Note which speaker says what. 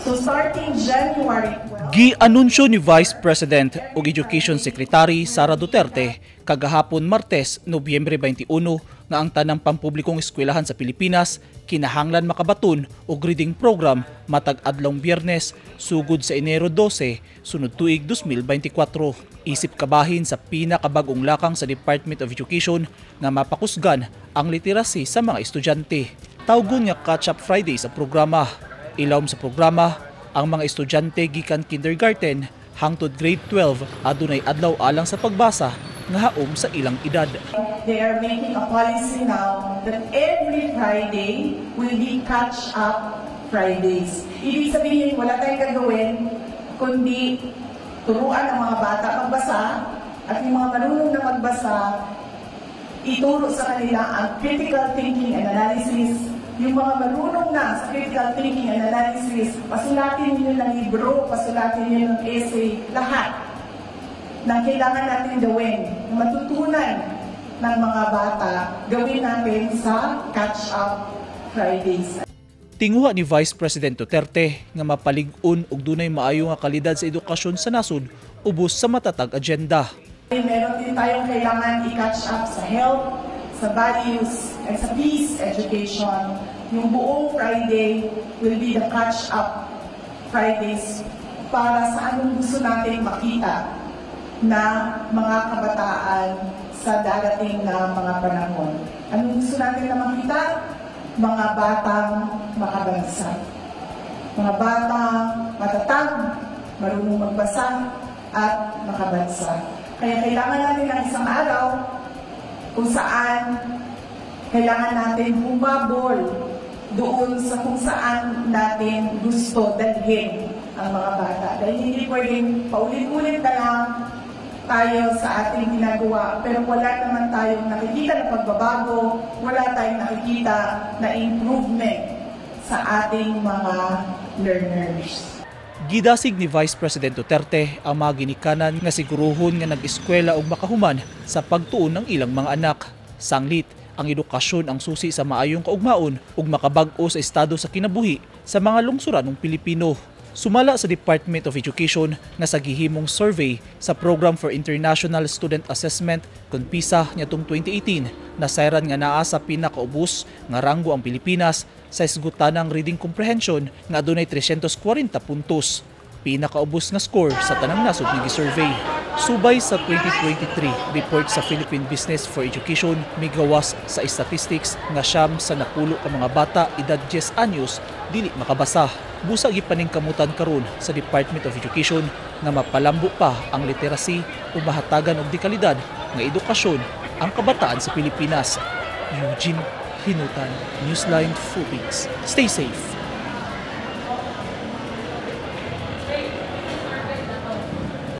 Speaker 1: So starting January 12,
Speaker 2: Gi-anunsyo ni Vice President ug Education Secretary Sara Duterte kagahapon, Martes, Nobyembre 21, nga ang tanang pampublikong eskwelahan sa Pilipinas kinahanglan makabaton og reading program matag adlawng Biyernes sugod sa Enero 12 sunod tuig 2024. Isip kabahin sa pinakabag-ong lakang sa Department of Education nga mapakusgan ang literacy sa mga estudyante. Tawgon nga Catch Up Friday sa programa. Ilawom sa programa, ang mga estudyante gikan kindergarten hangtod grade 12 adunay adlaw alang sa pagbasa nga haom sa ilang edad.
Speaker 1: They are making a policy now that every Friday will be Catch Up Fridays. Ibig sabihin, wala tayong gagawin kundi turuan ang mga bata magbasa at yung mga marunong na magbasa, ituro sa kanila ang critical thinking and analysis. Yung mga marunong na sa critical thinking and analysis, pasulatin niyo ng libro, pasulatin niyo ng essay, lahat na kailangan natin gawin, na matutunan ng mga bata, gawin natin sa Catch Up Fridays.
Speaker 2: Tinguha ni Vice President Duterte nga mapalig-on og dunay maayo nga kalidad sa edukasyon sa nasod ubos sa matatag agenda.
Speaker 1: Meron din tayong kailangan i-catch up sa health, sa values, and sa peace education. Yung buong Friday will be the Catch Up Fridays para sa anong gusto natin makita na mga kabataan sa darating na mga panahon. Anong gusto natin na makita? Mga batang makabansa. Mga batang matatag, marunong magbasa, at makabansa. Kaya kailangan natin ng isang araw kung saan kailangan natin humabol doon sa kung saan natin gusto dalhin ang mga bata. Dahil hindi pwedeng paulit-ulit na lang tayo sa ating ginagawa, pero wala naman tayong nakikita na pagbabago, wala tayong nakikita na improvement sa ating mga learners.
Speaker 2: Gidasig ni Vice President Duterte ang mga ginikanan nga siguruhon nga nag-eskwela og makahuman sa pagtuon ng ilang mga anak. Sanglit, ang edukasyon ang susi sa maayong kaugmaon ug makabag-o sa estado sa kinabuhi sa mga lungsuranong Pilipino. Sumala sa Department of Education nga sa gihimong survey sa Program for International Student Assessment kon PISA niadtong 2018, nasayran nga naa sa pinakaubos nga ranggo ang Pilipinas sa isgutanang reading comprehension nga adunay 340 puntos, pinakaubos nga score sa tanang nasod nga gi-survey. Subay sa 2023 report sa Philippine Business for Education, migawas sa statistics nga 9 sa 10 ka mga bata edad 10 anyos dili makabasa. Busa gipaningkamutan karon sa Department of Education nga mapalambo pa ang literacy ug mahatagan og dekalidad nga edukasyon ang kabataan sa Pilipinas. Eugene Hinutan, Newsline Philippines. Stay safe.